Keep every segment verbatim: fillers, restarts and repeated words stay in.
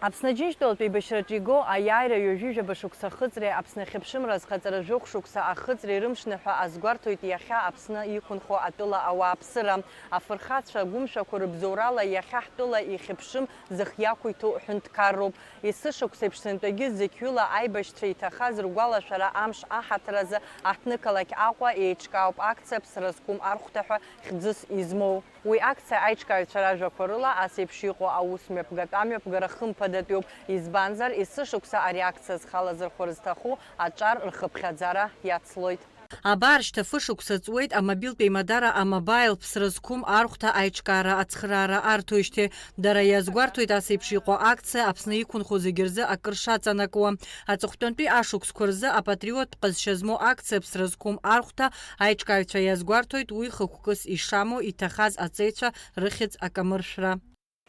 Аԥсны Аџьынџьтәылатә еибашьраҿы игоу аиааира ҩажәи жәаба шықәса ахыҵреи Аԥсны ахьыԥшымра азхаҵара жәохә шықәса ахыҵреи рымшны ҳәа азгәарҭоит иахьа Аԥсны иқәынхо атәыла ауааԥсыра. Афырхацәа агәымшәақәа рыбзоурала иахьа ҳтәыла ихьыԥшым зых иақәиҭу ҳәынҭқарроуп. Есышықәса еиԥш сынтәагьы зықьҩыла аибашьцәа иҭахаз ргәалашәара амш аҳаҭыр азы аҳҭнықалақь Аҟәа еиҿкаауп акциа Ԥсра зқәым архәҭа ҳәа хьӡыс измоу. Уи акциа аиҿкааҩцәа ражәақәа рыла, ас еиԥш иҟоу аус мҩаԥгатә амҩаԥгара хымԥадатәиуп, избанзар, есышықәса ари акциа зхалазырхәыр зҭаху аҿар рхыԥхьаӡара иацлоит. Абар, шьҭа фышықәса ҵуеит амобилтә еимадара А-Мобаил Ԥсра зқәым архәҭа аиҿкаара ацхраара арҭоижьҭеи. Дара иазгәарҭоит ас еиԥш иҟоу акциа Аԥсны иқәынхо зегьы рзы акыр шаҵанакуа. Аҵыхәтәантәи ашықәсқәа рзы апатриоттә ҟазшьа змоу акциа Ԥсра зқәым архәҭа аиҿкааҩцәа иазгәарҭоит уи хықәкыс ишамоу иҭахаз аҵеицәа рыхьӡ акамыршәра.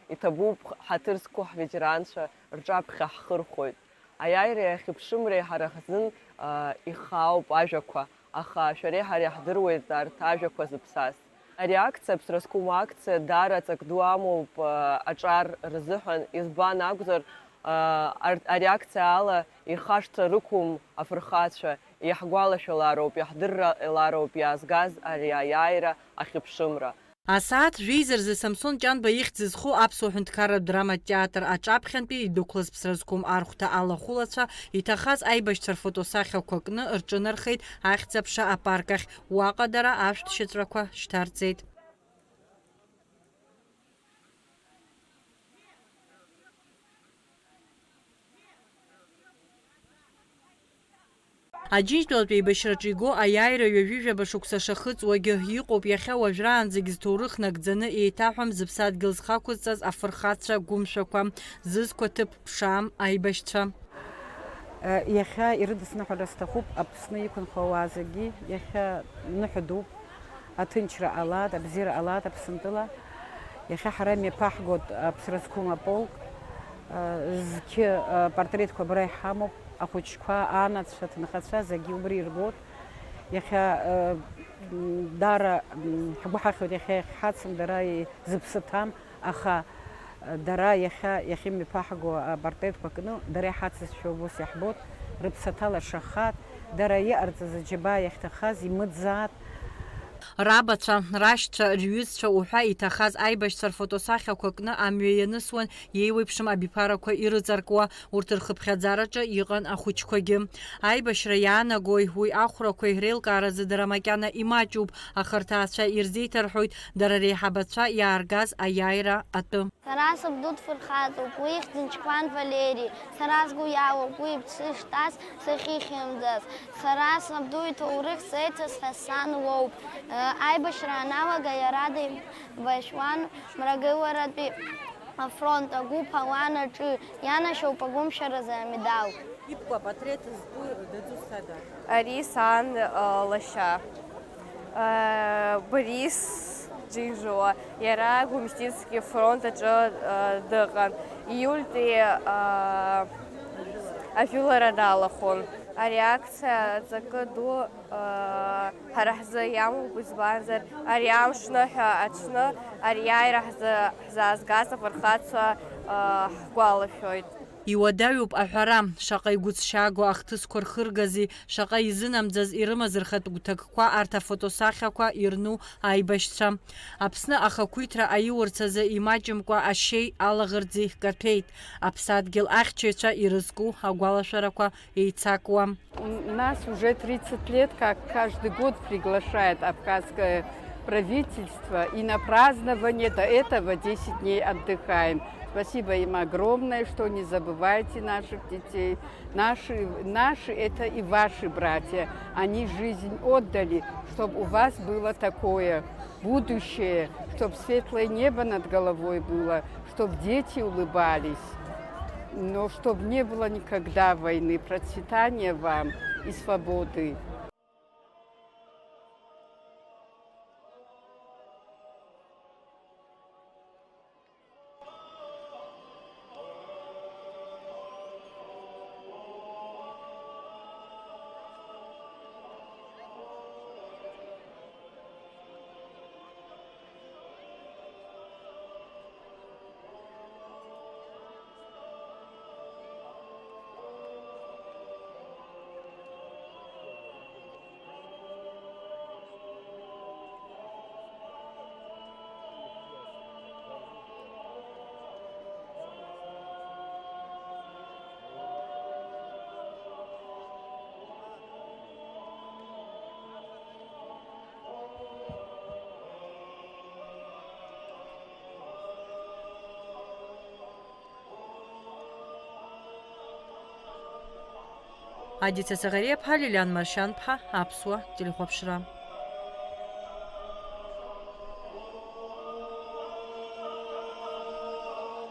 Иҭабуп ҳаҭыр зқәу ҳветеранцәа рҿаԥхьа ҳхырхәоит. Аиааиреи ахьыԥшымреи ҳара ҳзын, а, ихаауп ажәақәа, аха шәареи ҳареи ҳдыруеит арҭ ажәақәа зыԥсаз. Ари акциа, Ԥсра зқәым акциа, даара ҵак ду амоуп, а, аҿар рзыҳәан, избан акәзар, а, ар-, ари акциа ала ирхашҭра рықәым афырхацәа, иаҳгәалашәалароуп, иаҳдырралароуп иаазгаз ари аиааира ахьыԥшымра. Асааҭ жәеиза рзы Самсон Ҷанба ихьӡ зху аԥсуа ҳәынҭқарратә драматә театр аҿаԥхьантәи идәықәлаз Ԥсра зқәым архәҭа алахәылацәа иҭахаз аибашьцәа рфотосахьақәа кны рҿынархеит Ахьӡ-аԥша апарк ахь, уаҟа дара ашәҭшьыҵәрақәа шьҭарҵеит. Аџьынџьтәылатә еибашьраҿы игоу аиааира ҩажәи жәаба шықәса шахыҵуагьы иҟоуп, иахьа уажәраанӡагь зҭоурых нагӡаны еиҭаҳәам зыԥсадгьыл зхақәызҵаз афырхацәа гәымшәақәа, зызқәа ҭыԥ ԥшаам аибашьцәа. Иахьа ирыдысныҳәара сҭахуп Аԥсны иқәынхо ауаа зегьы, иахьа ныҳәа дууп. Аҭынчра ҟалааит, абзиара ҟалааит Аԥсынтәыла. Иахьа ҳара имҩаԥаҳгоит Аԥсра зқәым аполк. Зқьы апортретқәа абра иҳамоуп, ахәыҷқәа, анацәа, аҭынхацәа зегьы убри иргоит. Иахьа, даара, ҳгәы ҳахьуеит иахьа иахьҳацым дара зыԥсы ҭам, аха дара иахьа, иахьымҩаԥаҳго апортретқәа кны, дара иҳацызшәа убас иаҳбоит, рыԥсаҭа лашахааит, дара иҟарҵаз аџьабаа иахьҭахаз имыӡаат. Рабацәа, рашьцәа, рҩызцәа уҳәа иҭахаз аибашьцәа рфотосахьақәа кны амҩа ианысуан, еиуеиԥшым абиԥарақәа ирыҵаркуа, урҭ рхыԥхьаӡараҿы иҟан ахәыҷқәагьы. Аибашьра иаанагои уи ахәрақәеи реилкааразы дара макьана имаҷуп, аха рҭаацәа ирзеиҭарҳәоит дара реиҳабацәа иааргаз аиааира атәы. Сара сабду дфырхаҵоуп, уи ихьӡ Нчқьван Валери. Сара сгәы иалоуп уи иԥсы шҭаз, сахьихьымӡаз. Сара сабду иҭоурых зеиҭасҳәаз сан лоуп. Аибашьра аналага иара деибашьуан мрагыларатәи афронт агәыԥ ауан аҿы, ианашьоуп агәымшәаразы амедал. Ибкәа апатреҭ зтәу дыӡу сада? Ари сан, э, лашьа. Э, Борис Џьынџьуа, иара Гәымсҭицки фронт аҿы, э, дыҟан. Ииультәи, э, ажәылара далахәын. Ари акциа аҵакы ду, э, ҳара ҳзы иамоуп, избанзар, ари амшныҳәа аҽны ари аиааира ҳзы, ҳзаазгаз афырхацәа, э, ҳгәалашәоит. Иуадаҩуп аҳәара, шаҟа игәыҭшьааго ахҭысқәа рхыргази, шаҟа изынамӡаз ирымаз рхатә гәҭакқәа арҭ афотосахьақәа ирну аибашьцәа. Аԥсны ахақәиҭра аиурц азы имаҷымкәа ашьеи алаӷырӡи каҭәеит. Аԥсадгьыл ахьчаҩцәа ирызку агәалашәарақәа еицакуа. У нас уже тридцать лет, как каждый год приглашает абхазское правительство, и на празднование до этого десять дней отдыхаем. Спасибо им огромное, что не забывайте наших детей. Наши, наши это и ваши братья. Они жизнь отдали, чтобы у вас было такое будущее, чтобы светлое небо над головой было, чтобы дети улыбались, но чтобы не было никогда войны. Процветания вам и свободы. Адица Саӷариаԥҳа, Лилиан Маршьанԥҳа, Аԥсуа телехәаԥшра.